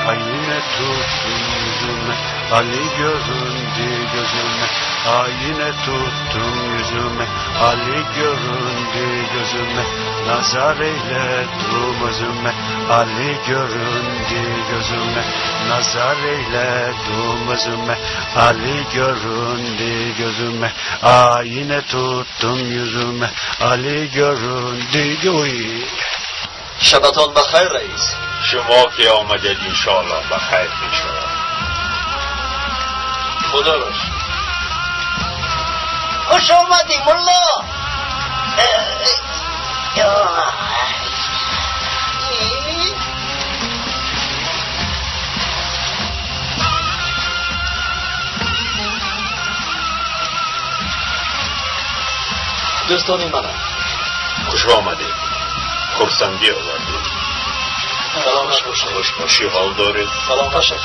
Ayine tuttum yüzüme, Ali göründü gözüme. Ayine tuttum yüzüme, Ali göründü gözüme. Nazar eyledim özüme, Ali göründü gözüme. Nazar eyledim özüme, Ali göründü gözüme. Ayine tuttum yüzüme, Ali göründü gözüme. شبتان بخیر رئیس. شما که آمدید انشاءالله بخیر میشود. خدا باش. خوش آمدی ملا. دوستان منم. خوش آمدید. خرسندی آوردید. سلامت باشید. خوش باشی. حال دارید؟ سلام تشکر.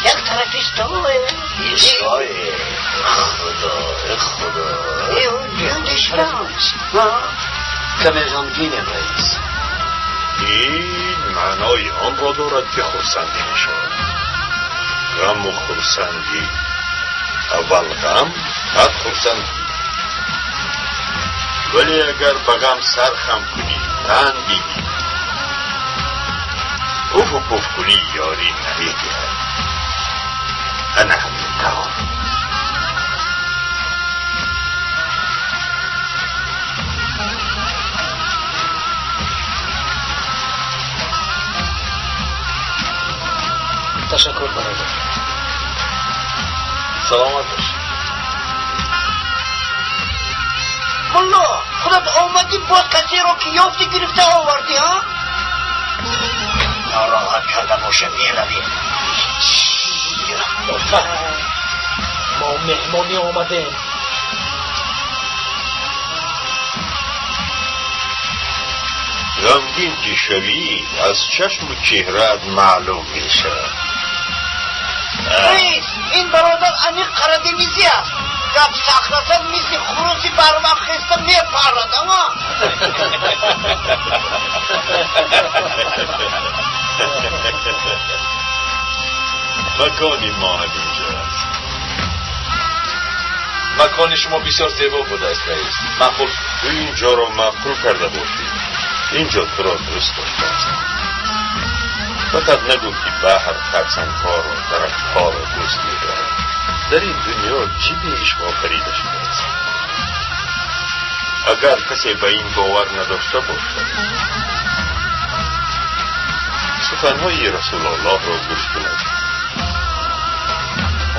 یک طرفش توه. ایستای خدا خدا. کمی غمگینم رئیس. این معنای آن را دارد که خرسندی می شود. غم و خرسندی، اول غم بعد خرسندی. ولی اگر به غم سر خم کنی، تن دیدی، اوف و پف کنی، یاری نمیدهد. انا همین طور. تشکر برادر. سلامت باش. ملا خودت آمدی باز کسی رو که یافتی گرفته آوردی ها؟ ناراحت کرده باشه میروی. ما مهمانی آمدیم. غمگین که شوی از چشم و چهره‌ات معلوم میشود. رئیس این برادر عمیق قرادنیزی است. گپ سخرسد مثل خروسی بر وقت خسته میپرد. اما مکان ما همینجا است. مکان شما بسیار زیبا بوده است رئیس. معقول تو اینجا را معقول کرده باشی. اینجا تو را دوست داشته است. فقط نگو که بحر خرسنگ‌ها را درخت‌ها را دوست می‌دارد. در این دنیا چی به عشق آفریده شده است؟ اگر کسی به این باور نداشته باشد، سخنهای رسول الله را گوش کند.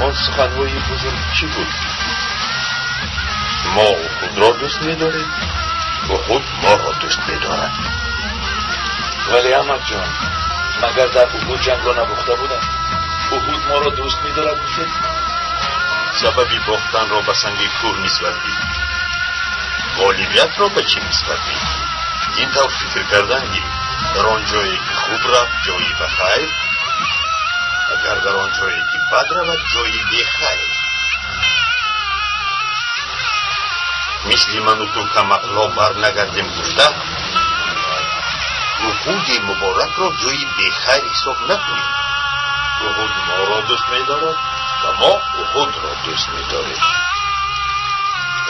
آن سخنهای بزرگ چی بود؟ ما خود را دوست می‌داریم و خود ما را دوست می‌دارد. ولی احمد جان، مگر در احد جنگ را نباخته بودم؟ احد ما را دوست می‌دارد گفتید؟ سبب باختن را به سنگ کوه نسبت دید، غالبیت را به چی نسبت دید؟ این طور فکر کردن گیرید. در آن جایی که خوب رفت جایی به خیر، اگر در آن جایی که بد رود جایی به خیر. مثل من و تو کمعقلا بر نگردیم گفته، وقود مبارک را جایی به خیر حساب نکنیم. وقود ما را دوست می‌دارد و ما خود را دوست می‌داریم.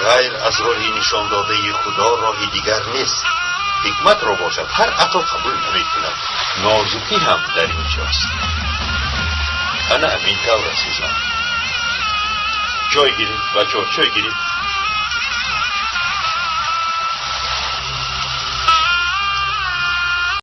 غیر از راهی نشان داده خدا راه دیگر نیست. حکمت را باشد هر عقل قبول نمی‌کند. نازکی هم در اینجاست. انا همین طور عزیزان. چای گیرید بچه‌ها، چای گیرید.